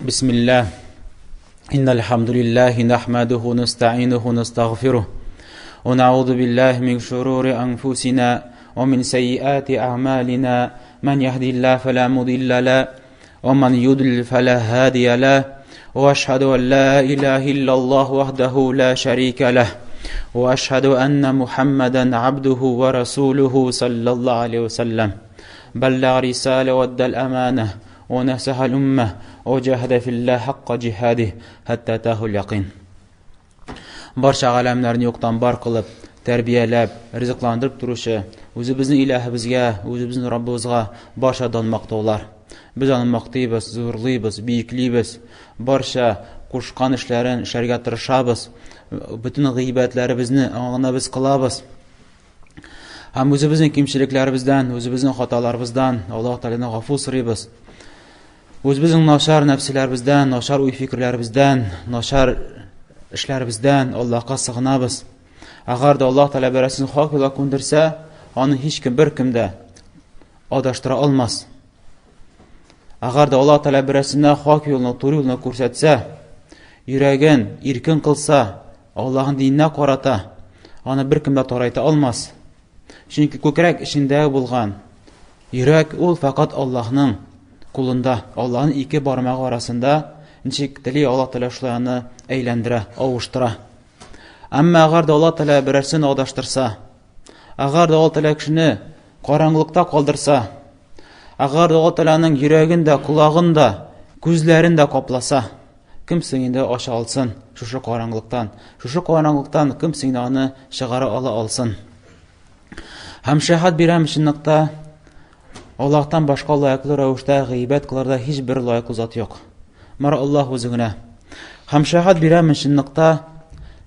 بسم الله إن الحمد لله نحمده ونستعينه ونستغفره ونعوذ بالله من شرور أنفسنا ومن سيئات أعمالنا من يهدي الله فلا مضل له ومن يضلل فلا هادي له وأشهد أن لا إله إلا الله وحده لا شريك له وأشهد أن محمدا عبده ورسوله صلى الله عليه وسلم بلغ رسالة وادى الأمانة ونصح الأمة وجاهد في الله حق جهاده حتى أتاه اليقين Барча галәмнәрне юктан бар кылып, тәрбияләп, ризыкландырып торучы үзебезнең илаһыбызга, үзебезнең Раббыбызга барча дан мактаулар. Без аны мактыйбыз, зурлыйбыз, биеклибез. Барча кушкан эшләрен эшләргә тырышабыз. Бөтен гыйбадәтләребезне аңа гына без кылабыз. Һәм үзебезнең кимчелекләребездән, үзебезнең хаталарыбыздан Аллаһ Тәгаләдән гафу сорыйбыз. Үзебезнең начар нәфселәребездән, начар уй-фикерләребездән, начар эшләребездән Аллаһка сыгынабыз. Әгәр дә Аллаһ Тәгалә берәрсен хак юлга күндерсә, аны һичкем беркем дә адаштыра алмас. Әгәр дә Аллаһ Тәгалә берәрсенә хак юлны, туры юлны күрсәтсә, йөрәген иркен кылса, Аллаһның диненә карата, аны беркем дә тарайта алмас. Чөнки күкрәк эчендә булган йөрәк ул фәкать Аллаһның кулында, Аллаһның ике бармагы арасында ничек тели Аллаһ Тәгалә шулай аны әйләндерә, авыштыра. Әмма әгәр дә Аллаһ Тәгалә берәрсен адаштырса, әгәр дә Аллаһ Тәгалә кешене караңгылыкта калдырса, әгәр дә Аллаһ Тәгаләнең йөрәген дә, колагын да, күзләрен дә капласа, кем соң инде ача алсын шушы караңгылыктан? Шушы караңгылыктан кем соң инде аны чыгара ала алсын? Һәм шәһад бирәм чынлыкта Аллаһтан башка лаеклы рәвештә гыйбадәт кылырда һичбер лаеклы зат юк. Мар Аллаһ үзе генә. Һәм шәһад бирәм чынлыкта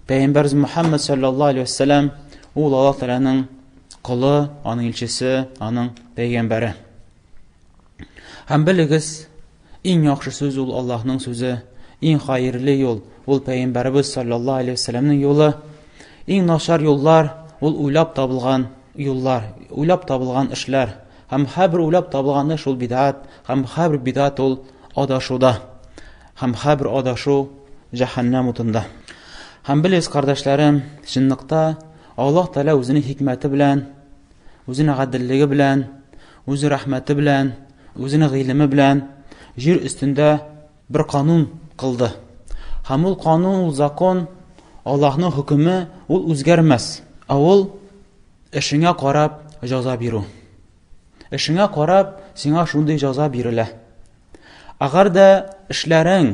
Пәйгамбәрбез Мухаммад саллаллаһу алейһи вәсәләм ул Аллаһ Тәгаләнең колы, аның илчесе, аның пәйгамбәре. Һәм белегез, иң яхшы сүз ул Аллаһның сүзе, иң хәерле юл ул пәйгамбәребез саллаллаһу алейһи вәсәләмнең юлы. Иң начар юллар ул уйлап табылган юллар, уйлап табылган эшләр. Һәм һәрбер уйлап табылган эш ул бидат, һәм һәрбер бидат ул адашуда. Һәм һәрбер адашу җәһәннәм утында. Һәм белегез, кардәшләрем, чынлыкта Аллаһ Тәгалә үзенең хикмәте белән Үзенең гаделлеге белән, үз рәхмәте белән, үзенең гыйлеме белән җир өстендә бер канун кылды. Һәм ул канун, ул закон, Аллаһның хөкеме, ул үзгәрмәс. Ә ул эшеңә карап җәза бирү. Эшеңә карап сиңа шундый җәза бирелә. Әгәр дә эшләрең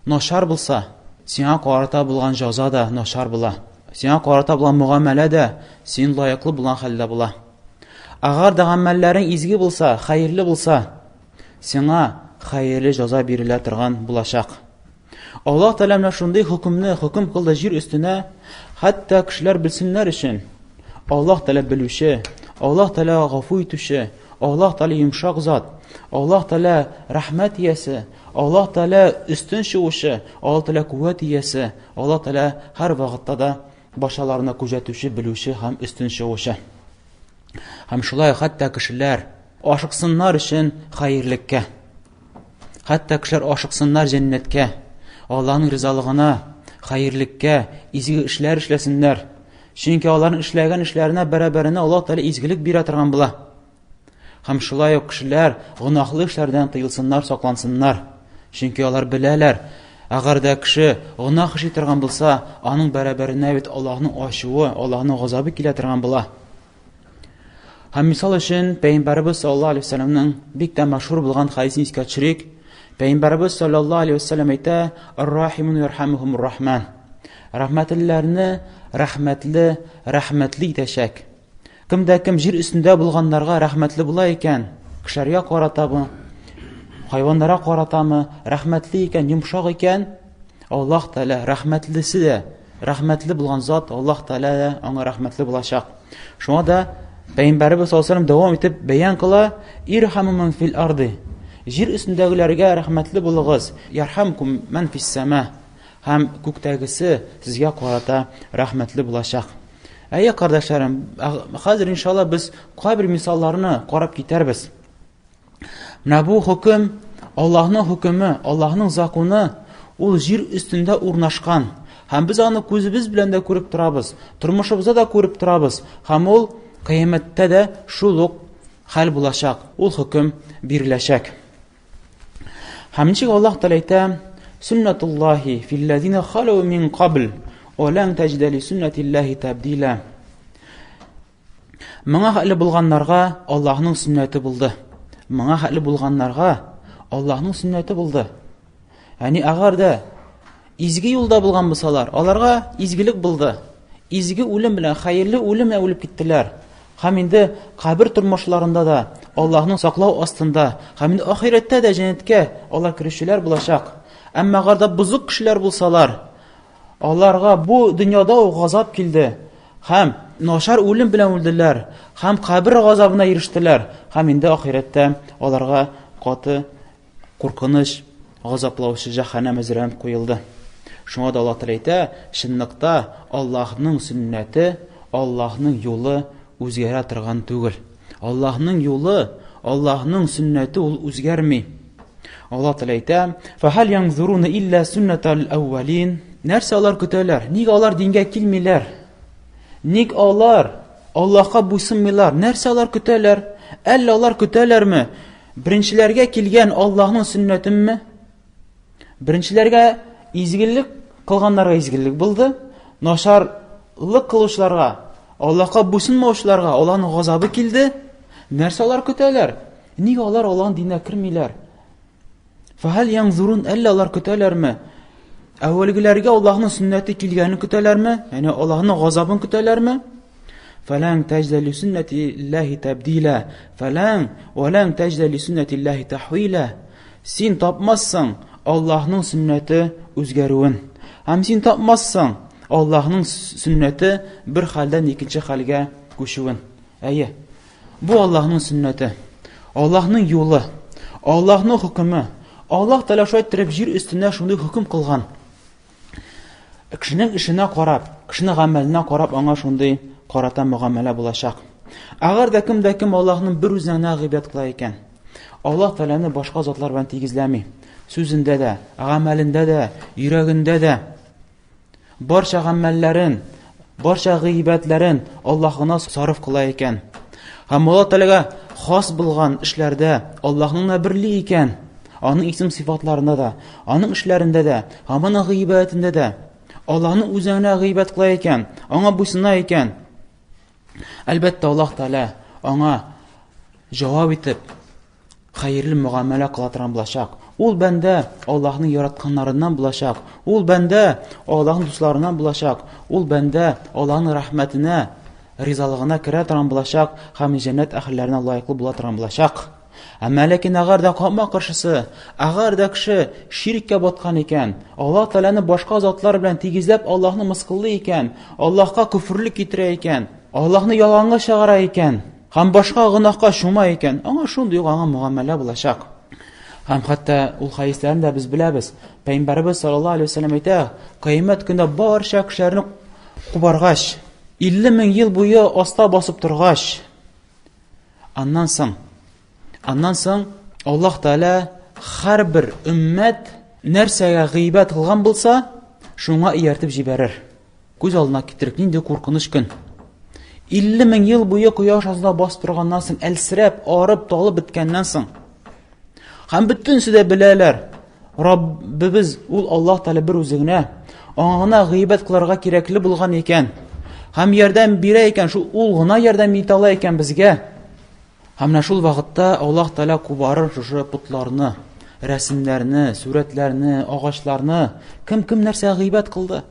Начар булса, сиңа карата булган җаза да начар була. Сиңа карата булган мөгамәлә дә син лаеклы булган хәлдә була. Әгәр дә гамәлләрең изге булса, хәерле булса, сиңа хәерле җаза бирелә торган булачак. Аллаһ Тәгалә менә шундый хөкемне хөкем кылды җир өстенә, хәтта кешеләр белсеннәр өчен. Аллаһ Тәгалә белүче, Аллаһ Тәгалә гафу итүче, Аллаһ Тәгалә йомшак зат, Аллаһ Тәгалә рәхмәт иясе, Аллаһ Тәгалә өстен чыгучы, Аллаһ Тәгалә куәт иясе, Аллаһ Тәгалә һәр вакытта да башаларны күзәтүче, белүче һәм өстен чыгучы. Һәм шулай хәтта кешеләр ашыксыннар өчен хәерлеккә. Хәтта кешеләр ашыксыннар җәннәткә, Аллаһның ризалыгына, хәерлеккә, изге эшләр эшләсеннәр. Чөнки аларның эшләгән эшләренә бәрабәренә Аллаһ Тәгалә изгелек бирә торган була. Һәм шулай ук кешеләр гөнаһлы эшләрдән тыелсыннар, саклансыннар. Чөнки алар беләләр, әгәр дә кеше гөнаһ эшли торган булса, аның бәрабәренә бит Аллаһның ачуы, Аллаһның газабы килә торган була. Һәм мисал өчен Пәйгамбәребез саллаллаһу алейһи вәсәлләмнең бик тә мәшһүр булган хәдисен искә төшерик. Пәйгамбәребез саллаллаһу алейһи вәсәлләм әйтә: "Ар-рахимун ярхамухумур рахман." Рәхмәтлеләрне рәхмәтле, рәхмәтле итәчәк. Кем дә кем җир өстендә булганнарга рәхмәтле була икән, кешеләргә каратамы, хайваннарга каратамы, рәхмәтле икән, йомшак икән, Аллаһ Тәгалә рәхмәтлесе дә, рәхмәтле булган зат Аллаһ Тәгалә дә аңа рәхмәтле булачак. Шуңа да Пәйгамбәребез саллаллаһу алейһи дәвам итеп бәян кыла, Ирхаму ман фил арды. Җир өстендәгеләргә рәхмәтле булыгыз, ярхамкум ман фис сама. Һәм күктәгесе сезгә карата рәхмәтле булачак. Әйе, кардәшләрем, хәзер иншалла без кайбер мисалларны карап китәрбез. Менә бу хөкем Аллаһның хөкеме, Аллаһның законы ул җир өстендә урнашкан. Һәм без аны күзебез белән дә күреп торабыз, тормышыбызда да күреп торабыз. Һәм ул кыямәттә дә шул ук хәл булачак, ул хөкем биреләчәк. Һәм ничек Аллаһ Тәгалә әйтә, Суннатуллаһи филлазина халу мин кабл, ва лан таҗида ли суннатиллаһи табдила. Моңа хәтле булганнарга Аллаһның сөннәте булды. Моңа хәтле булганнарга Аллаһның сөннәте булды. Ягъни әгәр дә изге юлда булган булсалар, аларга изгелек булды. Изге үлем белән, хәерле үлем белән үлеп киттеләр. Һәм инде кабер тормышларында да Аллаһның саклау астында, һәм инде ахирәттә дә җәннәткә алар керүчеләр булачак. Әмма әгәр дә бозык кешеләр булсалар, Аларга бу дөньяда ук газап килде һәм начар үлем белән үлделәр һәм кабер газабына ирештеләр һәм инде ахирәттә аларга каты куркыныч газаплаучы җәһәннәм әзерләнеп куелды. Шуңа да Аллаһ Тәгалә әйтә, чынлыкта Аллаһның сөннәте, Аллаһның юлы үзгәрә торган түгел. Аллаһның юлы, Аллаһның сөннәте ул үзгәрми. Аллаһ Тәгалә әйтә: "Фахал янзуруна илля суннатал әүвәлин?" Нәрсә алар көтәләр? Ник алар дингә килмиләр? Ник алар Аллаһка буйсынмыйлар? Нәрсә алар көтәләр? Әллә алар көтәләрме? Беренчеләргә килгән Аллаһның сөннәтенме? Беренчеләргә изгелек кылганнарга изгелек булды, начарлык кылучыларга, Аллаһка буйсынмаучыларга Аллаһның газабы килде. Нәрсә алар көтәләр? Нигә алар Аллаһның диненә кермиләр? Фәһәл янзурун, әллә алар көтәләрме? Әүвәлгеләргә Аллаһның сөннәте килгәнен көтәләрме? Ягъни Аллаһның газабын көтәләрме? Фәлән таҗда ли суннатиллаһи табдила. Фәлән ва лән таҗда ли суннатиллаһи тахвила. Син тапмассың Аллаһның сөннәте үзгәрүен. Һәм син тапмассың Аллаһның сөннәте бер хәлдән икенче хәлгә күчүен. Әйе. Бу Аллаһның сөннәте. Аллаһның юлы. Аллаһның хөкеме. Аллаһ Тәгалә шулай иттереп җир өстенә шундый хөкем кылган. Кешенең эшенә карап, кешенең гамәленә карап аңа шундый карата мөгамәлә булачак. Әгәр дә кем дә кем Аллаһның бер үзенә генә гыйбадәт кыла икән, Аллаһ Тәгаләне башка затлар белән тигезләми. Сүзендә дә, гамәлендә дә, йөрәгендә дә барча гамәлләрен, барча гыйбадәтләрен Аллаһ гына сарыф кыла икән. Һәм Аллаһ Тәгаләгә хас булган эшләрдә Аллаһның гына берли икән, аның исем сыйфатларында да, аның эшләрендә дә, һәм аның гыйбадәтендә дә Аллаһның үзенә генә гыйбадәт кыла икән, аңа буйсына икән, әлбәттә, Аллаһ Тәгалә аңа җавап итеп хәерле мөгамәлә кыла торган булачак. Ул бәндә Аллаһның яратканнарыннан булачак. Ул бәндә Аллаһның дусларыннан булачак. Ул бәндә Аллаһның рәхмәтенә, ризалыгына керә торган булачак һәм җәннәт әһелләренә лаеклы була торган булачак. Әмма ләкин әгәр дә капма-каршысы, әгәр дә кеше ширккә баткан икән, Аллаһ Тәгаләне башка затлар белән тигезләп Аллаһны мыскыллый икән, Аллаһка көферлек китерә икән, Аллаһны ялганга чыгара икән, Һәм башка гөнаһка чума икән, аңа шундый ук аңа мөгамәлә булачак. Һәм хәтта ул хәдисләрне дә без беләбез. Пәйгамбәребез саллаллаһу алейһи вәсәлләм әйтә, кыямәт көндә барча кешеләрне кубаргач, 50 мең ел буе аста басып торгач, аннан соң, аннан соң Аллаһ Тәгалә һәрбер өммәт нәрсәгә гыйбадәт кылган булса, шуңа ияртеп җибәрер. Күз алдына китерик, нинди куркыныч көн. 50 мең ел буе кояш астында басып торганнан соң, әлсерәп, арып, талып беткәннән соң. Һәм бөтенесе дә беләләр, Раббыбыз ул Аллаһ Тәгалә бер үзе генә. Аңа гына гыйбадәт кылырга кирәкле булган икән. Һәм ярдәм бирә икән, шул ул гына ярдәм итә ала икән безгә. Һәм менә шул вакытта Аллаһ Тәгалә кубарыр шушы потларны, рәсемнәрне, сурәтләрне, агачларны. Кем кем нәрсә гыйбадәт кылды?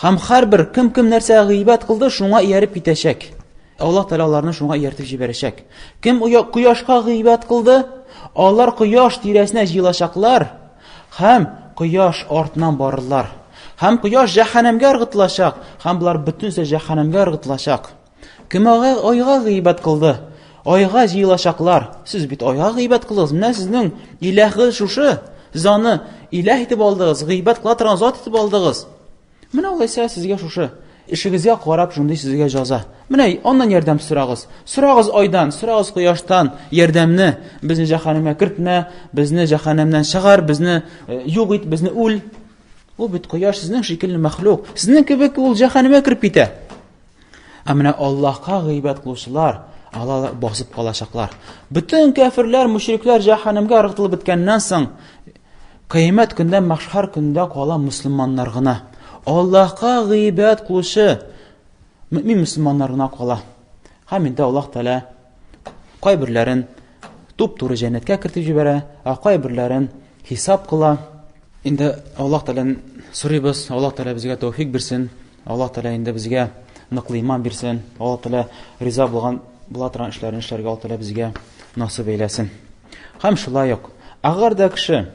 Һәм һәрбер кем кем нәрсә гыйбадәт кылды, шуңа ияреп китәчәк. Аллаһ Тәгалә аларны шуңа ияртеп җибәрәчәк. Кем кояшка гыйбадәт кылды, алар кояш тирәсенә җыелачаклар һәм кояш артыннан барырлар. Һәм кояш җәһәннәмгә ыргытылачак, һәм болар бөтенесе җәһәннәмгә ыргытылачак. Кем айга гыйбадәт кылды? Айга җыелачаклар. Сез бит айга гыйбадәт кылдыгыз. Менә сезнең иләһыгыз шушы. Сез аны иләһ итеп алдыгыз, гыйбадәт кыла торган зат итеп алдыгыз. Менә алайса сезгә шушы. Эшегезгә карап шундый сезгә җаза. Менә аннан ярдәм сорагыз. Сорагыз айдан, сорагыз кояштан ярдәмне. Безне җәһәннәмгә кертмә, безне җәһәннәмнән чыгар, безне э, юк ит, безне үл. Ул бит кояш сезнең шикелле мәхлук. Сезнең кебек ул җәһәннәмгә кереп китә. Ә менә Аллаһка гыйбадәт кылучылар, алар басып калачаклар. Бөтен кәферләр, мөшрикләр җәһәннәмгә ыргытылып беткәннән соң, кыямәт көндә, мәхшәр көндә кала мөселманнар гына. Аллаһка гыйбадәт кылучы мөмин мөселманнар гына кала. Һәм инде Аллаһ Тәгалә кайберләрен туп-туры җәннәткә кертеп җибәрә, ә кайберләрен хисап кыла. Инде Аллаһ Тәгаләдән сорыйбыз, Аллаһ Тәгалә безгә тәүфик бирсен, Аллаһ Тәгалә инде безгә ныклы иман бирсен, Аллаһ Тәгалә риза булган була торган эшләрне эшләргә Аллаһ Тәгалә безгә насыйп әйләсен. Һәм шулай ук, әгәр дә кеше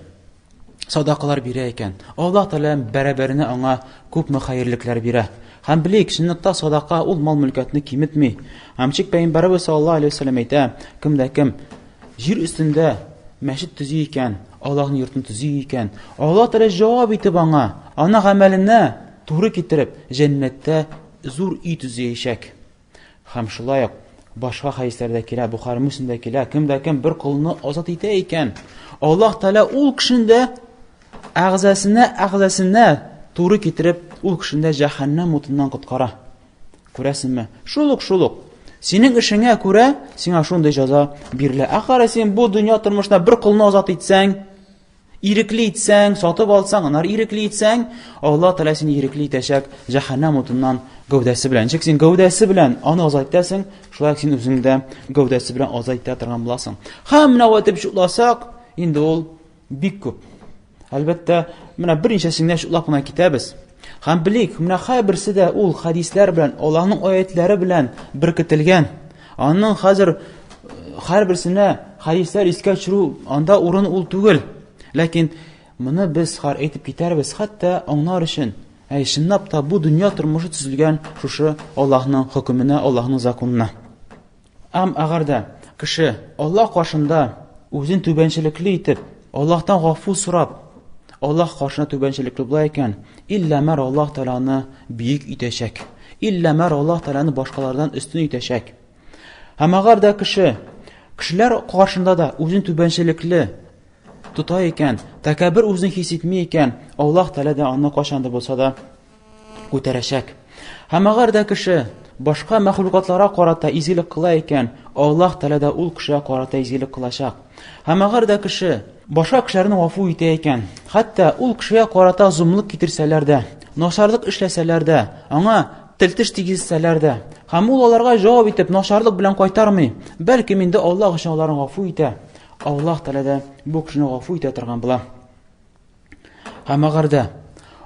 садакалар бирә икән, Аллаһ Тәгалә бәрабәренә аңа күпме хәерлекләр бирә. Һәм белик, чынлыкта садака ул мал-мөлкәтне киметми. Һәм чик пәйгамбәребез саллаллаһу алейһи вәсәлләм әйтә, кем дә кем Җир өстендә мәчет төзи икән, Аллаһның йортын төзи икән, Аллаһ Тәгалә җавап итеп аңа, ана гамәленә туры китереп, җәннәттә зур өй төзиячәк. Һәм шулай ук башка хәдисләрдә килә, Бухари Муслимдә килә, кем дә кем бер колны азат итә икән, Аллаһ Тәгалә ул кешене дә әгъзасына, әгъзасына туры китереп, ул кешене дә җәһәннәм утыннан коткара. Күрәсеңме? Шул ук, шул ук. Синең эшеңә күрә сиңа шундый җәза бирелә. Ә кара син бу дөнья тормышында бер колны азат итсәң, ирекле итсәң, сатып алсаң, аннары ирекле итсәң, Алла Тәгалә сине ирекле итәчәк җәһәннәм утыннан гәүдәсе белән. Ничек син гәүдәсе белән аны азат итәсең, шулай син үзең дә гәүдәсе белән азат итә торган буласың. Һәм менә итеп чутласак, инде ул бик күп. Әлбәттә, менә берничәсен генә чутлап кына китәбез. Һәм белик, менә һәрберсе дә ул хәдисләр белән, Аллаһның аятлары белән беркетелгән. Аның хәзер һәрберсенә хәдисләр искә төшерү анда урын ул түгел. Ләкин моны без хәр әйтеп китәрбез, хәтта аңлар өчен. Әй, чынлап та бу дөнья тормышы төзелгән шушы Аллаһның хөкеменә, Аллаһның законына. Һәм әгәр дә кеше Аллаһ каршында үзен түбәнчелекле итеп, Аллаһтан гафу сорап, Аллаһ каршында түбәнчелекле була икән, иллә мәр Аллаһ Тәгалә аны бөек итәчәк. Иллә мәр Аллаһ Тәгалә аны башкалардан өстен итәчәк. Һәм әгәр дә кеше кешеләр каршында да үзен түбәнчелекле тота икән, тәкәббер үзен хис итми икән, Аллаһ Тәгалә дә аны кайчан да булса да күтәрәчәк. Һәм әгәр дә кеше башка мәхлукатларга карата изгелек кыла икән, Аллаһ Тәгалә дә ул кешегә карата изгелек кылачак. Һәм әгәр дә кеше башка кешеләрне гафу итә икән, хәтта ул кешегә карата зомлык китерсәләр дә, начарлык эшләсәләр дә, аңа тел-теш тигезсәләр дә, һәм ул аларга җавап итеп начарлык белән кайтармый, бәлкем инде Аллаһ өчен аларны гафу итә, Аллаһ Тәгалә дә бу кешене гафу итә торган була. Һәм әгәр дә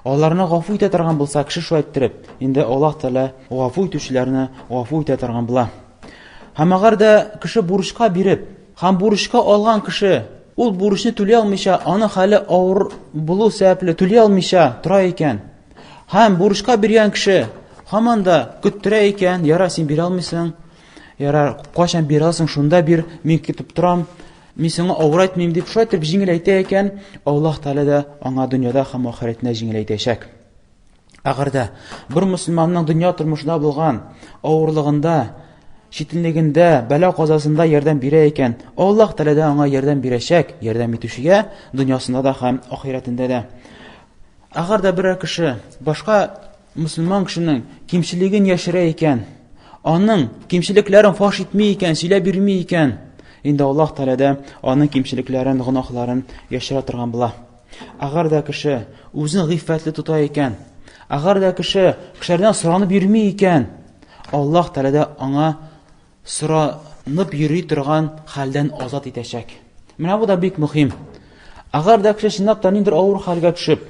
аларны гафу итә торган булса, кеше шулай иттереп, инде Аллаһ Тәгалә гафу итүчеләрне гафу итә торган була. Һәм әгәр дә кеше бурычка биреп, һәм бурычка алган кеше ул бурычны түли алмыйча, аның хәле авыр булу сәбәпле түли алмыйча тора икән, һәм бурычка биргән кеше һаман да көттерә икән, ярар, син бирә алмыйсың, ярар, кайчан бирә аласың, шунда бир, мин көтеп торам, Мин сиңа авыр әйтмим дип шулай итеп җиңеләйтә икән, Аллаһ Тәгалә дә аңа дөньяда һәм ахирәтендә җиңеләйтәчәк. Әгәр дә бер мөселманның дөнья тормышында булган авырлыгында, читенлегендә, бәла-казасында ярдәм бирә икән, Аллаһ Тәгалә дә аңа ярдәм бирәчәк, ярдәм итүчегә дөньясында да һәм ахирәтендә дә. Әгәр дә берәр кеше башка мөселман кешенең кимчелеген яшерә икән, аның кимчелекләрен фаш итми икән, сөйләп бирми икән, инде Аллаһ Тәгалә дә аның кимчелекләрен, гөнаһларын яшерә торган була. Әгәр дә кеше үзен гыйффәтле тота икән, әгәр дә кеше кешеләрдән соранып йөрми икән, Аллаһ Тәгалә дә аңа соранып йөри торган хәлдән азат итәчәк. Менә бу да бик мөһим. Әгәр дә кеше чынлап та ниндидер авыр хәлгә төшеп,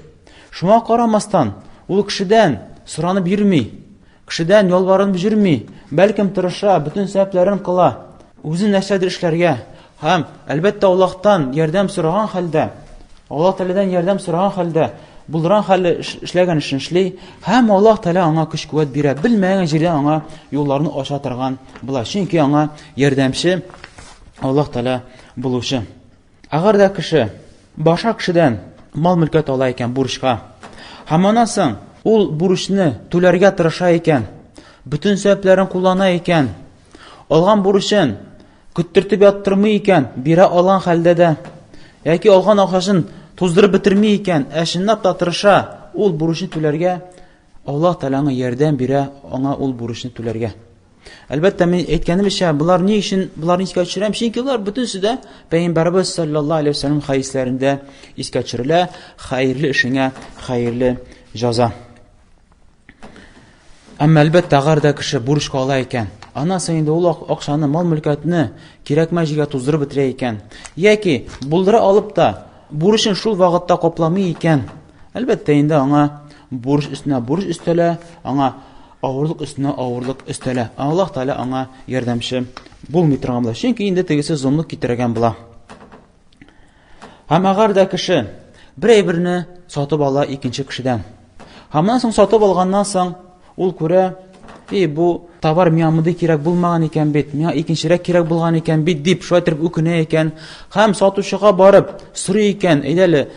шуңа карамастан, ул кешедән соранып йөрми, кешедән ялварынып йөрми, бәлкем тырыша, бөтен сәбәпләрен кыла, үзе нәрсәдер эшләргә һәм, әлбәттә, Аллаһтан ярдәм сораган хәлдә, Аллаһ Тәгаләдән ярдәм сораган хәлдә, булдырган хәле эшләгән эшен эшли, һәм Аллаһ Тәгалә аңа көч-куәт бирә, белмәгән җирдән аңа юлларны ача торган була. Чөнки аңа ярдәмче Аллаһ Тәгалә булучы. Әгәр дә кеше башка кешедән мал-мөлкәт ала икән бурычка, һәм аннан соң ул бурычны түләргә тырыша икән, бөтен сәбәпләрен куллана икән, алган бурычын көттертеп яттырмый икән, бирә алган хәлдә дә, яки алган акчасын туздырып бетерми икән, ә чынлап та тырыша, ул бурычны түләргә, Аллаһ Тәгалә аңа ярдәм бирә, аңа ул бурычны түләргә. Әлбәттә, мин әйткәнемчә, болар ни өчен боларны искә төшерәм? Чөнки болар бөтенесе дә Пәйгамбәрбез саллаллаһу алейһи вәсәлләм хәдисләрендә искә төшерелә. Хәерле эшеңә хәерле җаза. Әмма әлбәттә, әгәр дә кеше бурычка ала икән, аннан соң инде ул акчаны, мал-мөлкәтне кирәкмәс җиргә туздырып бетерә икән, яки булдыра алып та бурычын шул вакытта капламый икән, әлбәттә инде аңа бурыч өстенә бурыч өстәлә, аңа авырлык өстенә авырлык өстәлә. Аллаһ Тәгалә аңа ярдәмче булмый торган була. Чөнки инде тегесе золымлык китергән була. Һәм әгәр дә кеше бер әйберне сатып ала икенче кешедән. Һәм моннан соң сатып алганнан соң ул күрә, и бу товар миңа мондый кирәк булмаган икән бит, миңа икенчерәк кирәк булган икән бит дип шулай итеп үкенә икән. Һәм сатучыга барып сорый икән, әйдә әле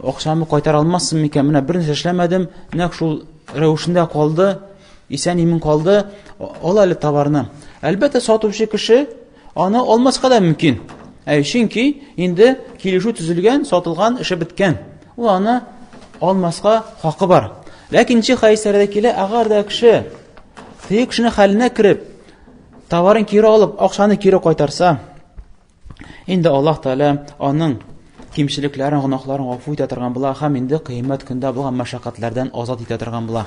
акчамны кайтара алмассың микән? Менә бер нәрсә эшләмәдем, нәкъ шул рәвешендә калды, исән-имин калды, ал әле товарны. Әлбәттә, сатучы кеше аны алмаска да мөмкин. Ә чөнки инде килешү төзелгән, сатылган, эше беткән. Ул аны алмаска хакы бар. Ләкин ничек хәдисләрдә килә, әгәр дә кеше теге кешенең хәленә кереп, товарын кире алып, акчаны кире кайтарса, Инде Аллаһ Тәгалә аның кимчелекләрен, гөнаһларын гафу итә торган була һәм инде кыямәт көндә булган мәшәкатьләрдән азат итә торган була.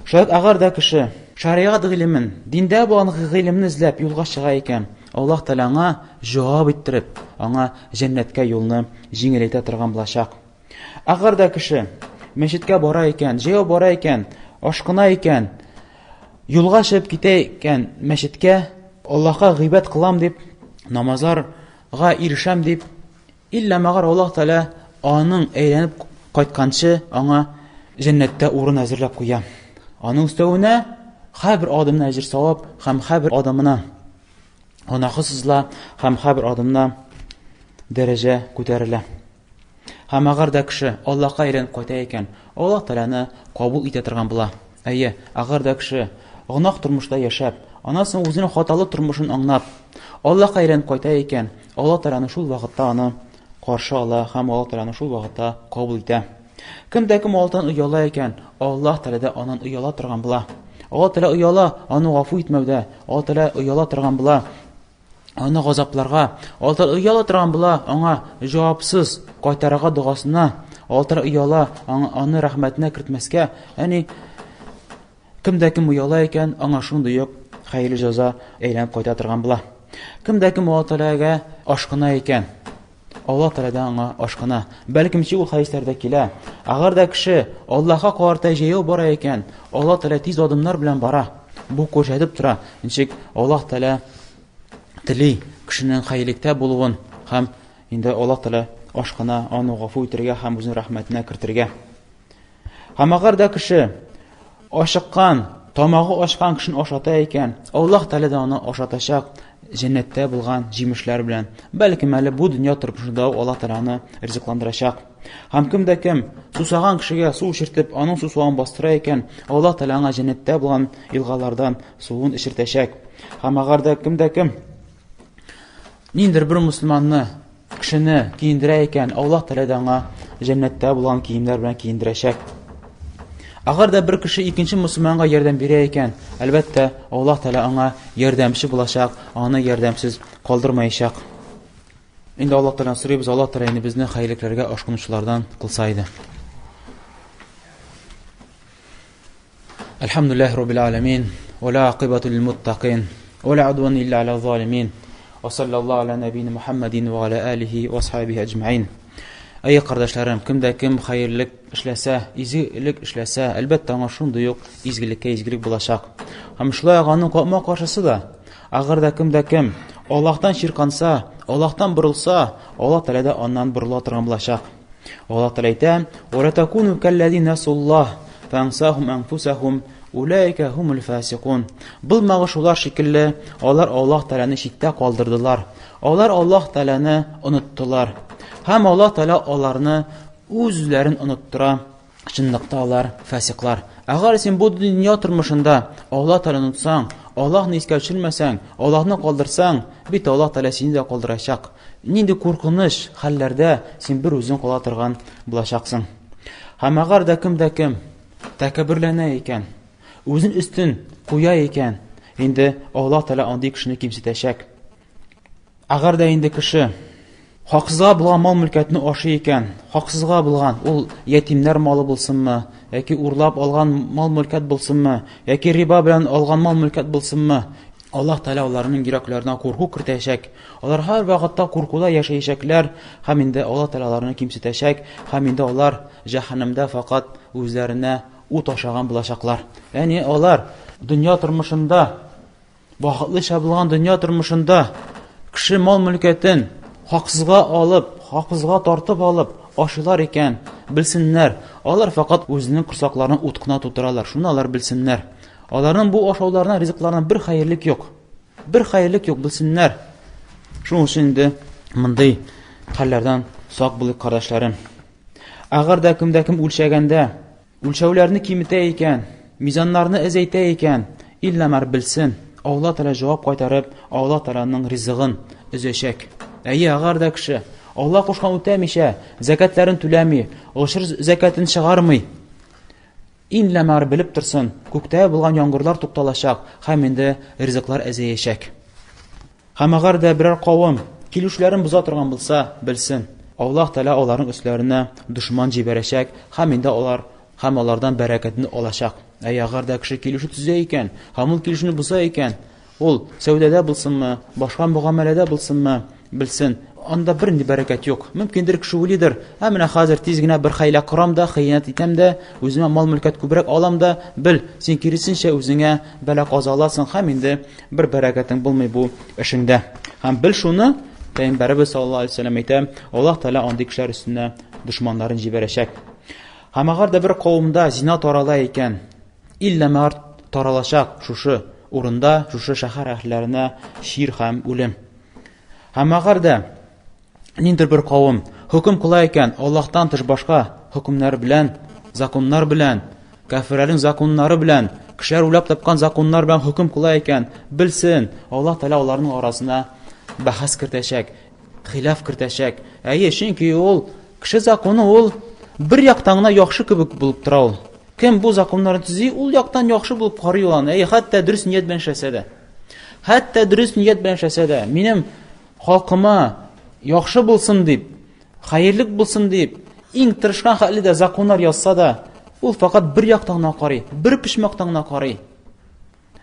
Шаять әгәр дә кеше шәригать гыйлемен, диндә булган гыйлемне эзләп юлга чыга икән, Аллаһ Тәгалә аңа җавап иттереп, аңа җәннәткә юлны җиңеләйтә торган булачак. Әгәр дә кеше мәчеткә бара икән, җәяү бара икән, ашкына икән, юлга чыгып китә икән мәчеткә, Аллаһка гыйбадәт кылам дип, намазларга ирешәм дип, иллә мәгәр Аллаһ Тәгалә аның әйләнеп кайтканчы аңа җәннәттә урын әзерләп куя. Аның өстәвенә һәрбер адымына әҗер савап һәм һәрбер адымына гөнаһы сызыла һәм һәрбер адымына дәрәҗә күтәрелә. Һәм әгәр дә кеше Аллаһка әйләнеп кайта икән, Аллаһ Тәгаләне кабул итә торган була. Әйе, әгәр дә кеше гөнаһ тормышта яшәп, аннан соң үзенең хаталы тормышын аңлап, Аллаһка әйләнеп кайта икән, Аллаһ Тәгаләне шул вакытта аны каршы ала һәм Аллаһ Тәгаләне шул вакытта кабул итә. Кем дә кем Аллаһтан ояла икән, Аллаһ Тәгалә дә аннан ояла торган була. Аллаһ Тәгалә ояла аны гафу итмәүдә, Аллаһ Тәгалә ояла торган була. Аны газапларга, Аллаһ ояла торган була, аңа җавапсыз кайтарырга догасына, Аллаһ ояла, аны рәхмәтенә кертмәскә. Ягъни кем дә кем ояла икән, аңа шундый ук хәерле җәза әйләнеп кайта торган була. Кем дә кем Аллаһ Тәгаләгә ашкына икән, Аллаһ Тәгаләдән аңа ашкына. Бәлкем чи ул хәдисләрдә килә. Әгәр дә кеше Аллаһка карата җәяү бара икән, Аллаһ Тәгалә тиз адымнар белән бара. Бу күрсәтеп тора, ничек Аллаһ Тәгалә тели кешенең хәерлектә булуын һәм инде Аллаһ Тәгалә ашкына аны гафу итәргә һәм үзенең рәхмәтенә кертергә. Һәм әгәр дә кеше ашыккан, тамагы ачкан кешене ашата икән, Аллаһ Тәгалә дә аны ашатачак җәннәттә булган җимешләр белән. Бәлкем әле бу дөнья тормышында ук Аллаһ Тәгалә аны ризыкландырачак. Һәм кем дә кем сусаган кешегә су эчертеп, аның сусавын бастыра икән, Аллаһ Тәгалә аңа җәннәттә булган елгалардан суын эчертәчәк. Һәм әгәр дә кем дә кем ниндер бер мөселманны Кешене киендерә икән, Аллаһ Тәгалә дә аңа җәннәттә булган киемнәр белән киендерәчәк. Әгәр дә бер кеше икенче мөселманга ярдәм бирә икән, әлбәттә, Аллаһ Тәгалә аңа ярдәмче булачак, аны ярдәмсез калдырмаячак. Инде Аллаһ Тәгаләдән сорыйбыз, Аллаһ Тәгалә инде безне хәерлекләргә ашкынучылардан кылса иде. Әлхәмдүлилләһи раббил аламин, ва ла акыбату лил муттакин, ва ла удван илля аля залимин. Ва саллаллаху аля набийна Мухаммадин ва аля алихи ва асхабихи аҗмаин. Әй кардәшләрем, кем дә кем хәерлек эшләсә, изгелек эшләсә, әлбәттә аңа шундый ук изгелеккә изгелек булачак. Һәм шулай ук аның капма каршысы да, әгәр дә кем дә кем Аллаһтан чирканса, Аллаһтан борылса, Аллаһ Тәгалә дә аннан борыла торган булачак. Аллаһ Тәгалә әйтә: "Ва ла такуну каллазина насуллаһ фансахум анфусахум улайка хумул фасикун". Булмагыз шулар шикелле, алар Аллаһ Тәгаләне читтә калдырдылар. Алар Аллаһ Тәгаләне оныттылар. Һәм Аллаһ Тәгалә аларны үз-үзләрен оныттыра. Чынлыкта алар фасиклар. Әгәр син бу дөнья тормышында Аллаһ Тәгаләне онытсаң, Аллаһны искә төшермәсәң, Аллаһны калдырсаң, бит Аллаһ Тәгалә сине дә калдырачак. Нинди куркыныч хәлләрдә син бер үзең кала торган булачаксың. Һәм әгәр дә кем дә кем тәкәбберләнә икән, үзен өстен куя икән, инде Аллаһ Тәгалә андый кешене кимсетәчәк. Әгәр дә инде кеше хаксызга булган мал-мөлкәтне ашый икән, хаксызга булган, ул ятимнәр малы булсынмы, яки урлап алган мал-мөлкәт булсынмы, яки риба белән алган мал-мөлкәт булсынмы, Аллаһ Тәгалә аларның йөрәкләренә курку кертәчәк. Алар һәр вакытта куркуда яшәячәкләр һәм инде Аллаһ Тәгалә аларны кимсетәчәк һәм инде алар җәһәннәмдә факат үзләренә ут ашаган булачаклар. Ягъни алар дөнья тормышында Вакытлыча булган дөнья тормышында кеше мал-мөлкәтен хаксызга алып, хаксызга тартып алып ашыйлар икән, белсеннәр, алар факат үзенең корсакларын ут кына тутыралар. Шуны алар белсеннәр. Аларның бу ашауларына, ризыкларына бер хәерлек юк. Бер хәерлек юк, белсеннәр. Шуның өчен инде мондый хәлләрдән сак булыйк, кардәшләрем. Әгәр дә кемдә кем үлчәгәндә Үлчәүләрне киметә икән, мизаннарны әзәйтә икән, илләмәр белсен, Алла Тәгалә җавап кайтарып, Алла Тәгаләнең ризыгын өзәчәк. Әйе, әгәр дә кеше Алла кушкан үтәмичә, зәкәтләрен түләми, гошер зәкәтен чыгармый, илләмәр белеп торсын, күктә булган яңгырлар тукталачак һәм инде ризыклар әзәячәк. Һәм әгәр дә берәр кавым килешүләрен боза торган булса, белсен, Аллаһ Тәгалә аларның өсләренә дошман җибәрәчәк һәм инде алар һәм алардан бәрәкәтне алачак. Ә әгәр дә кеше килешү төзә икән, һәм ул килешүне боза икән, ул сәүдәдә булсынмы, башка мөгамәләдә булсынмы, белсен, анда бернинди бәрәкәт юк. Мөмкиндер кеше уйлыйдыр, ә менә хәзер тиз генә бер хәйлә корам да, хыянәт итәм дә, үземә мал-мөлкәт күбрәк алам да, бел, син киресенчә үзеңә бәла-каза аласың һәм инде Бер бәрәкәтең булмый бу эшеңдә. Һәм бел шуны, Пәйгамбәребез саллаллаһу алейһи вәсәлләм әйтә, Аллаһ Тәгалә андый кешеләр өстенә дошманнарын җибәрәчәк. Һәм әгәр дә бер кавымда зина тарала икән, иллә мәгәр таралачак шушы урында, шушы шәһәр әһелләренә чир һәм үлем. Һәм әгәр дә ниндидер бер кавым хөкем кыла икән, Аллаһтан тыш башка хөкемнәр белән, законнар белән, кәферләрнең законнары белән, кешеләр уйлап тапкан законнар белән хөкем кыла икән, белсен, Аллаһ Тәгалә аларның арасына бәхәс кертәчәк, хилаф кертәчәк. Әйе, чөнки ул кеше законы ул бер яктан гына яхшы кебек булып тора ул. Кем бу законнарны төзи, ул яктан яхшы булып карый ул аны. Әйе, хәтта дөрес ният белән эшләсә дә. Хәтта дөрес ният белән эшләсә дә, минем халкыма яхшы булсын дип, хәерлек булсын дип, иң тырышкан хәле дә законнар язса да, ул факат бер яктан гына карый, бер почмактан гына карый.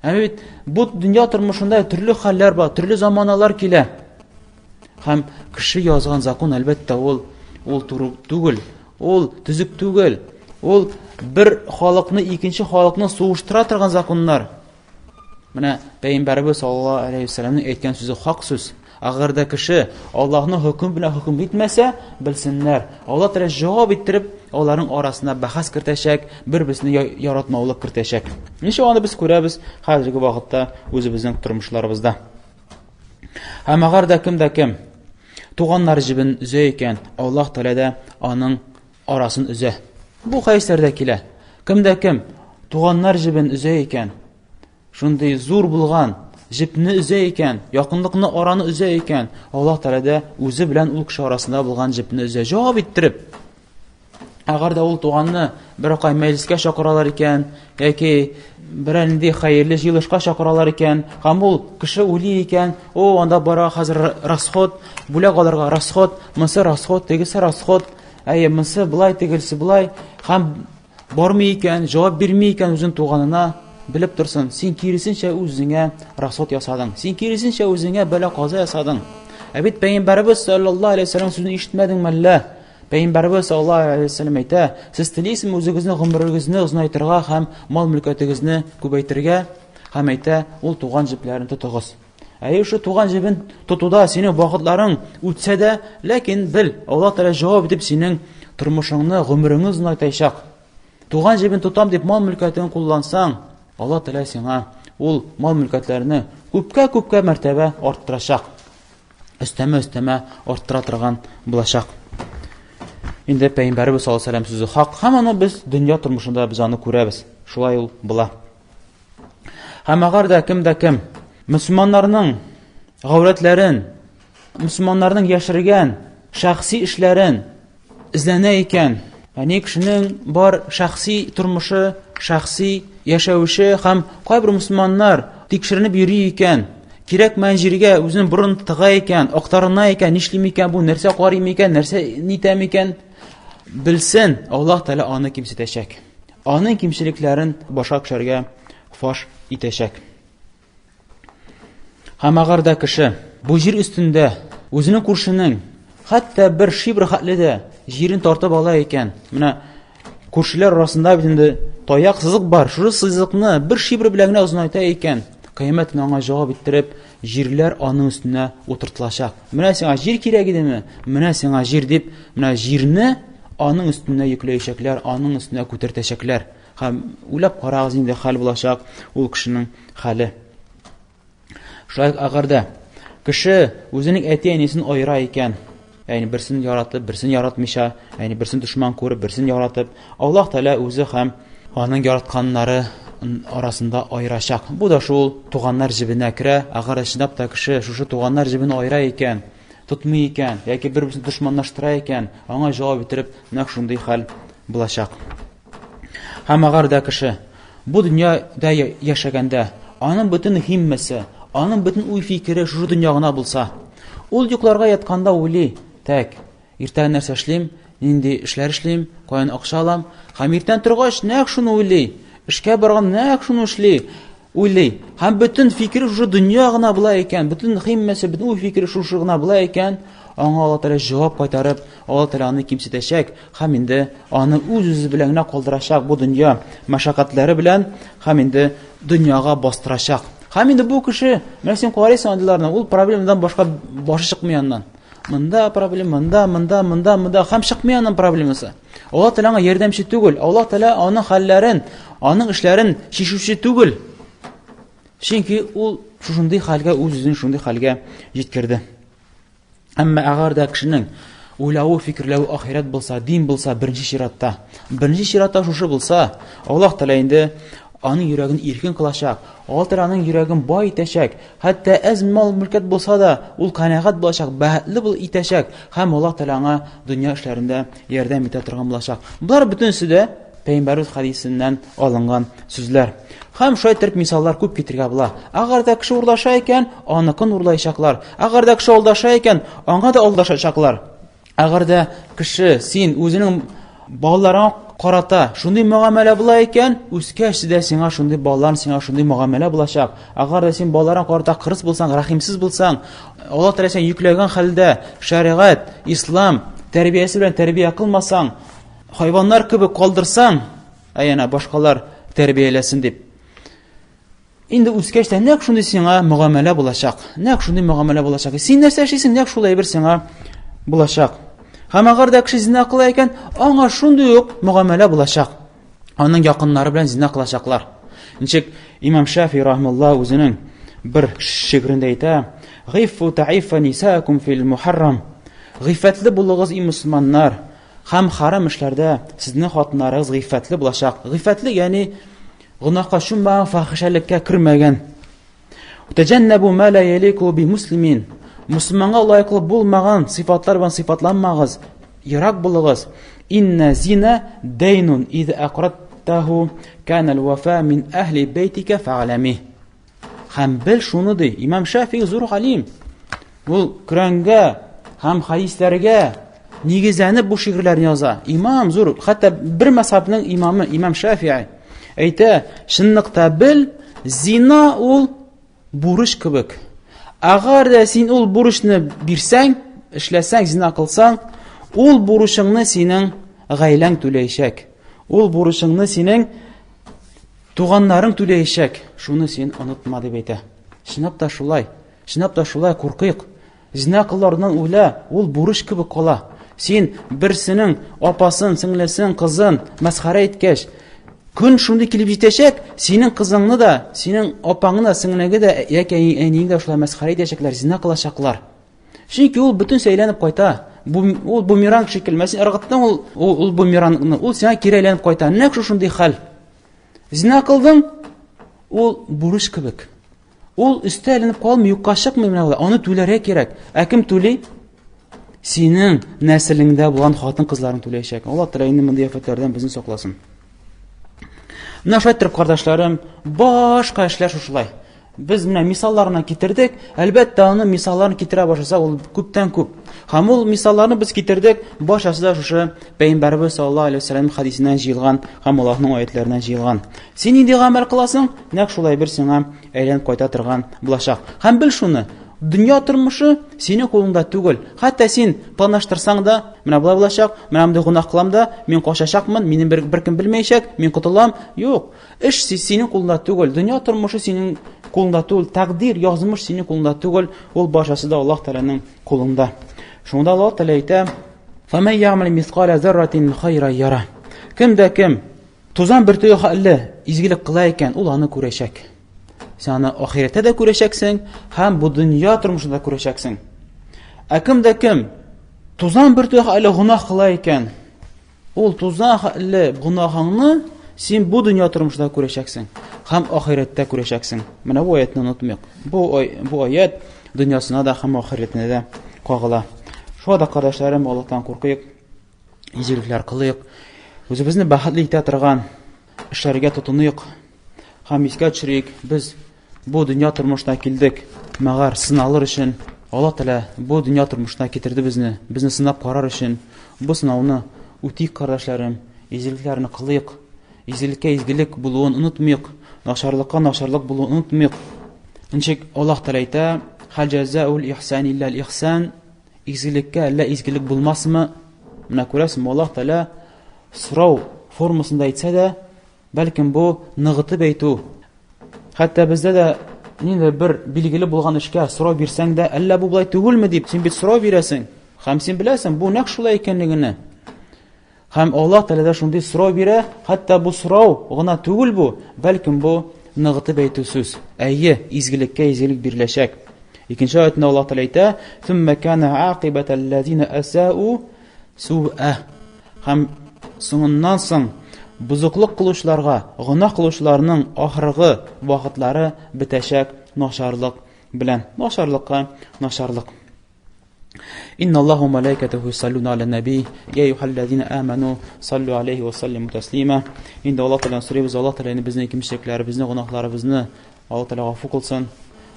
Ә бит бу дөнья тормышында төрле хәлләр бар, төрле заманалар килә. Һәм кеше язган закон, әлбәттә, ул ул туры түгел, ул төзек түгел. Ул бер халыкны икенче халыкны сугыштыра торган законнар. Менә Пәйгамбәребез саллаллаһу алейһи вәсәлләмнең әйткән сүзе хак сүз. Әгәр дә кеше Аллаһның хөкем белән хөкем итмәсә, белсеннәр, Аллаһ Тәгалә җавап иттереп, аларның арасына бәхәс кертәчәк, бер-берсен яратмаулык кертәчәк. Ничек аны без күрәбез хәзерге вакытта үзебезнең тормышларыбызда. Һәм әгәр дә кем дә кем туганнар җебен өзә икән, Аллаһ Тәгалә дә аның арасын өзә. Бу хәдисләрдә килә. Кем дә кем туганнар җебен өзә икән, шундый зур булган җепне өзә икән, якынлыкны араны өзә икән, Аллаһ Тәгалә дә үзе белән ул кеше арасында булган җепне өзә. Җавап иттереп, әгәр дә ул туганны бер кай мәҗлескә чакыралар икән, яки берәр нинди хәерле җыелышка чакыралар икән, һәм ул кеше уйлый икән, о, анда бара хәзер расход, бүләк алырга расход, монысы расход, тегесе расход, әйе, монысы былай, тегесе былай, һәм бармый икән, җавап бирми икән үзен туганына, белеп торсын, син киресенчә үзеңә расход ясадың, син киресенчә үзеңә бәла-каза ясадың. Ә бит Пәйгамбәребез саллаллаһу алейһи вәсәлләм сүзен ишетмәдеңме әллә? Пәйгамбәребез саллаллаһу алейһи вәсәлләм әйтә, сез телисезме үзегезнең гомерегезне озынайтырга һәм мал-мөлкәтегезне күбәйтергә? Һәм әйтә, ул туган җепләрен тотыгыз. Әйе, шул туган җебен тотуда синең вакытларың үтсә дә, ләкин бел, Аллаһ Тәгалә җавап итеп синең тормышыңны, гомереңне озынайтачак. Туган җебен тотам дип мал-мөлкәтен куллансаң, Аллаһ Тәгалә сиңа ул мал-мөлкәтләрне күпкә-күпкә мәртәбә арттырачак. Өстәмә-өстәмә арттыра торган булачак. Инде пәйгамбәребез саллаллаһу алейһи сүзе хак һәм аны без дөнья тормышында без аны күрәбез. Шулай ул була. Һәм әгәр дә кем дә кем мөселманнарның гаурәтләрен, мөселманнарның яшергән шәхси эшләрен эзләнә икән, ягъни кешенең бар шәхси тормышы, шәхси яшәвеше һәм кайбер мөселманнар тикшеренеп йөри икән, кирәкмәгән җиргә үзенең борын тыга икән, актарына икән, нишлим икән бу, нәрсә карыйм икән, нәрсә нитәм икән, белсен, Аллаһ Тәгалә аны кимсетәчәк. Аның кимчелекләрен башка кешеләргә фаш итәчәк. Һәм әгәр дә кеше бу җир өстендә үзенең күршенең хәтта бер шибр хәтле дә җирен тартып ала икән, менә күршеләр арасында бит инде таяк сызык бар, шушы сызыкны бер шибр белән генә озынайта икән, кыямәт көне аңа җавап иттереп, җирләр аның өстенә утыртылачак. Менә сиңа җир кирәк идеме? Менә сиңа җир дип, менә җирне аның өстенә йөкләячәкләр, аның өстенә күтәртәчәкләр. Һәм уйлап карагыз инде хәл булачак ул кешенең хәле. Шулай әгәр дә кеше үзенең әти-әнисен аера икән, ягъни берсен яратып, берсен яратмыйча, ягъни берсен дошман күреп, берсен яратып, Аллаһ Тәгалә үзе һәм аның яратканнары арасында аерачак. Бу да шул туганнар җебенә керә. Әгәр чынлап та кеше шушы туганнар җебен аера икән, тотмый икән, яки бер-берсен дошманлаштыра икән, аңа җавап иттереп нәкъ шундый хәл булачак. Һәм әгәр дә кеше бу дөньяда яшәгәндә, аның бөтен һиммәсе, аның бөтен уй-фикере шушы дөнья гына булса, ул йокларга ятканда уйлый, так, иртән нәрсә эшлим, нинди эшләр эшлим, каян акча алам, һәм иртән торгач нәкъ шуны уйлый, эшкә барган нәкъ шуны эшли, уйлый. Һәм бөтен фикере шушы дөнья гына була икән, бөтен һиммәсе, бөтен уй-фикере шушы гына була икән, аңа Алла Тәгалә җавап кайтарып, Алла Тәгалә аны кимсетәчәк һәм инде аны үз-үзе белән генә калдырачак бу дөнья мәшәкатьләре белән һәм инде дөньяга бастырачак. Һәм инде бу кеше, менә син карыйсың андыйларны, ул проблемадан башка башы чыкмый аннан. Монда проблема, монда, монда, монда, монда һәм чыкмый аннан проблемасы. Алла Тәгалә аңа ярдәмче түгел. Алла Тәгалә аның хәлләрен, аның эшләрен чишүче түгел. Чөнки ул шушындый хәлгә үз-үзен шундый хәлгә җиткерде. Әмма әгәр дә кешенең уйлавы, фикерләве ахирәт булса, дин булса, беренче чиратта, беренче чиратта шушы булса, Аллаһ Тәгалә инде аның йөрәген иркен кылачак, Аллаһ Тәгалә аның йөрәген бай итәчәк, хәтта әз мал-мөлкәт булса да, ул канәгать булачак, бәхетле бул итәчәк һәм Аллаһ Тәгалә аңа дөнья эшләрендә ярдәм итә торган булачак. Болар бөтенесе дә Пәйгамбәребез хәдисеннән алынган сүзләр. Һәм шулай итеп мисаллар күп китерергә була. Әгәр дә кеше урлаша икән, аныкын урлаячаклар. Әгәр дә кеше алдаша икән, аңа да алдашачаклар. Әгәр дә кеше син үзенең балаларыңа карата шундый мөгамәлә була икән, үскәч дә сиңа шундый балалар, сиңа шундый мөгамәлә булачак. Әгәр дә син балаларыңа карата кырыс булсаң, рәхимсез булсаң, Алла Тәгалә сиңа йөкләгән хәлдә шәригать, ислам тәрбиясе белән тәрбия кылмасаң, хайваннар кебек калдырсаң, ә янә башкалар тәрбияләсен дип. Инде үскәч тә нәкъ шундый сиңа мөгамәлә булачак. Нәкъ шундый мөгамәлә булачак. Син нәрсә эшлисең, нәкъ шул әйбер сиңа булачак. Һәм әгәр дә кеше зина кыла икән, аңа шундый ук мөгамәлә булачак. Аның якыннары белән зина кылачаклар. Ничек Имам Шафи рахмалла үзенең бер шигырендә әйтә: "Гыйффу та'ифа нисаакум фил мухаррам." Гыйффәтле булыгыз, и мөселманнар, һәм харам эшләрдә сезнең хатыннарыгыз гыйффәтле булачак. Гыйффәтле, ягъни гөнаһка чуммаган, фахишәлеккә кермәгән. Тәҗәннәбу ма ла ялику би муслимин. Мусульманга лаеклы булмаган сыйфатлар белән сыйфатланмагыз, ерак булыгыз. Инна зина дайнун из акраттаху кана алвафа мин ахли бейтика фa'лами. Һәм бел шуны ди, Имам Шафи зур галим. Ул Коръәнгә һәм хәдисләргә нигезләнеп бу шигырьләрне яза. Имам зур, хәтта бер мәзһәбнең имамы Имам Шафии әйтә, чынлыкта бел, зина ул бурыч кебек. Әгәр дә син ул бурычны бирсәң, эшләсәң, зина кылсаң, ул бурычыңны синең гаиләң түләячәк. Ул бурычыңны синең Туганнарың түләячәк, шуны син онытма, дип әйтә. Чынлап та шулай. Чынлап та шулай, куркыйк. Зина кылларыннан уйла, ул бурыч кебек кала. Син берсенең апасын, сеңлесен, кызын мәсхәрә иткәч, көн шундый килеп җитәчәк, синең кызыңны да, синең апаңны да, сеңлеңне дә яки әниеңне дә шулай мәсхәрә итәчәкләр, зина кылачаклар. Чөнки ул бөтенесе әйләнеп кайта. Бу ул бумеранг шикелле. Син ыргыттың ул ул бумерангны, ул сиңа кире әйләнеп кайта. Нәкъ шушындый хәл. Зина кылдың, ул бурыч кебек. Ул өстә эленеп калмый, юкка чыкмый менә алай. Аны түләргә кирәк. Ә кем түли? Синең нәселеңдә булган хатын-кызларың түләячәк. Алла Тәгалә инде мондый афәтләрдән безне сакласын. Менә шулай итеп, кардәшләрем, башка эшләр шушылай. Без менә мисалларны китердек. Әлбәттә, аны мисалларын китерә башласа, ул күптән күп. Һәм ул мисалларны без китердек, барчасы да шушы Пәйгамбәребез саллаллаһу алейһи вәсәлләм хәдисеннән җыелган һәм Аллаһның аятларыннан җыелган. Син нинди гамәл кыласың, нәкъ шулай бер сиңа әйләнеп кайта торган булачак. Һәм бел шуны, дөнья тормышы синең кулыңда түгел. Хәтта син планлаштырсаң да, менә болай булачак, менә мондый гөнаһ кылам да, мин качачакмын, мине бер беркем белмәячәк, мин котылам. Юк. Эш синең кулыңда түгел, дөнья тормышы синең кулыңда түгел, тәкъдир, язмыш синең кулыңда түгел, ул барчасы да Аллаһ Тәгаләнең кулында. Шунда Аллаһ Тәгалә әйтә: "Фаман я'мал мисқала зарратин хайра яра". Кем дә кем тузан бөртеге хәлле изгелек кыла икән, ул аны күрәчәк. Син аны ахирәттә дә күрәчәксең һәм бу дөнья тормышында күрәчәксең. Ә кем дә кем тузан бөртеге хәлле гөнаһ кыла икән, Ул тузан хәтле гөнаһыңны син бу дөнья тормышында күрәчәксең һәм ахирәттә күрәчәксең. Менә бу аятны онытмыйк. Бу ай, бу аят дөньясына да һәм ахирәтенә дә кагыла. Шуңа да, кардәшләрем, Аллаһтан куркыйк, изгелекләр кылыйк, үзебезне бәхетле итә торган эшләргә тотыныйк һәм искә төшерик, без Бу дөнья тормышына килдек, мәгәр сыналыр өчен. Алла Тәгалә бу дөнья тормышына китерде безне, безне сынап карар өчен. Бу сынауны үтик, кардәшләрем, изгелекләрне кылыйк. Изгелеккә изгелек булуын онытмыйк, начарлыкка начарлык булуын онытмыйк. Ничек Аллаһ Тәгалә әйтә, Хәл җәзаул ихсан илләл ихсан, изгелеккә әллә изгелек булмасмы? Менә күрәсеңме, Аллаһ Тәгалә сорау формасында әйтсә дә, бәлкем бу ныгытып әйтү. Хәтта бездә дә ниндидер бер билгеле булган эшкә сорау бирсәң дә, әллә бу болай түгелме дип, син бит сорау бирәсең. Һәм син беләсең, бу нәкъ шулай икәнлегене. Һәм Аллаһ Тәгалә дә шундый сорау бирә, хәтта бу сорау гына түгел бу, бәлкем бу ныгытып әйтү сүз. Әйе, изгелеккә изгелек биреләчәк. Икенче аятында Аллаһ Тәгалә әйтә: "Сумма кана акибаталлазина асау суа". Һәм соңыннан соң бозыклык кылучыларга, гөнаһ кылучыларның ахыргы вакытлары бетәчәк начарлык белән. Начарлыкка начарлык. Инна Аллаху малайкатаху юсаллуна аля наби, я әйюхәлләзина аману, саллю алейхи ва саллиму таслима. Инде Аллаһ Тәгаләдән сорыйбыз, Аллаһ Тәгалә безнең кимчелекләребезне, гөнаһларыбызны Аллаһ Тәгалә гафу кылсын.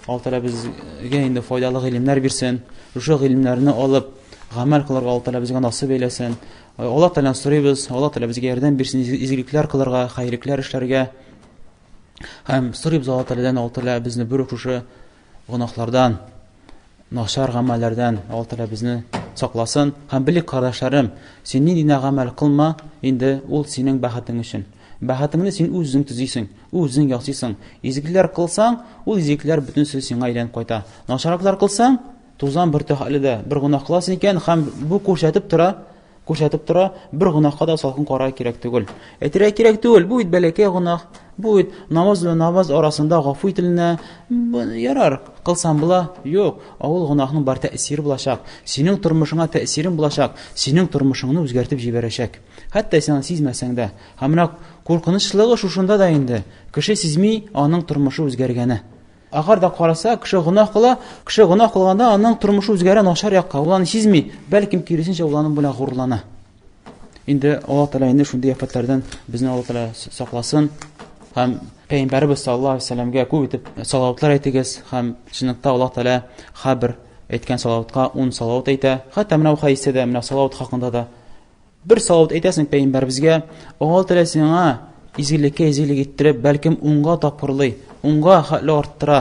Аллаһ Тәгалә безгә инде файдалы гыйлемнәр бирсен. Шушы гыйлемнәрне алып, гамәл кылырга Аллаһ Тәгалә безгә насыйп әйләсен. Аллаһ Тәгаләдән сорыйбыз, Аллаһ Тәгалә безгә ярдәм бирсен изгелекләр кылырга, хәерлекләр эшләргә. Һәм сорыйбыз Аллаһ Тәгаләдән, Аллаһ Тәгалә безне бер үк шушы гөнаһлардан, начар гамәлләрдән Аллаһ Тәгалә безне сакласын. Һәм белик, кардәшләрем, син нинди генә гамәл кылма, инде ул синең бәхетең өчен. Бәхетеңне син үзең төзисең, үзең ясыйсың. Изгелекләр кылсаң, ул изгелекләр бөтенесе сиңа әйләнеп кайта. Начарлыклар кылсаң, тузан бөртек әле дә бер гөнаһ кыласың икән, һәм бу күрсәтеп тора, Күрсәтеп тора, бер гөнаһка да салкын карарга кирәк түгел. Әйтергә кирәк түгел, бу бит бәләкәй гөнаһ, бу бит намаз белән намаз арасында гафу ителенә, ярар, кылсам була. Юк, ә ул гөнаһның бар тәэсире булачак, синең тормышыңа тәэсирен булачак, синең тормышыңны үзгәртеп җибәрәчәк. Хәтта син аны сизмәсәң дә. Һәм менә куркынычлыгы шушында да инде. Кеше сизми аның тормышы үзгәргәне. Әгәр дә караса, кеше гөнаһ кыла, кеше гөнаһ кылганда аның тормышы үзгәрә начар якка. Ул аны сизми, бәлкем киресенчә ул аның белән горурлана. Инде Аллаһ Тәгалә инде шундый афәтләрдән безне Аллаһ Тәгалә сакласын. Һәм Пәйгамбәребез саллаллаһу алейһи вәсәлләмгә күп итеп салаватлар әйтегез һәм чынлыкта Аллаһ Тәгалә һәрбер әйткән салаватка 10 салават әйтә. Хәтта менә бу хәдистә дә менә салават хакында да Бер салават әйтәсең пәйгамбәребезгә, Алла Тәгалә сиңа изгелеккә изгелек иттереп, бәлкем унга тапкырлый, унга хәтле арттыра.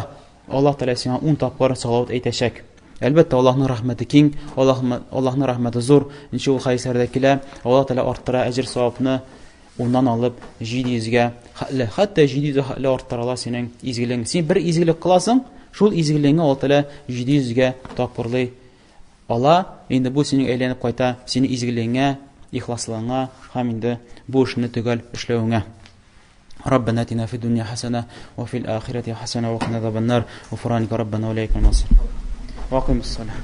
Алла Тәгалә сиңа ун тапкыр салават әйтәчәк. Әлбәттә, Аллаһның рәхмәте киң, Аллаһның рәхмәте зур. Ничек ул хәдисләрдә килә, Алла Тәгалә арттыра әҗер савапны уннан алып 700-гә хәтле. Хәтта 700 хәтле арттыра ала синең изгелегең. Син бер изгелек кыласың, шул изгелегеңне Алла Тәгалә 700-гә тапкырлый. Ала, инде бу синең әйләнеп кайта, синең изгелегеңә, ихласлыгыңа һәм инде бу эшне төгәл эшләвеңә. Раббана атина фид дунья хасана ва фил ахирати хасана ва кина азабаннар. Гуфраника раббана ва иләйкәл масир. Ва акимус салах.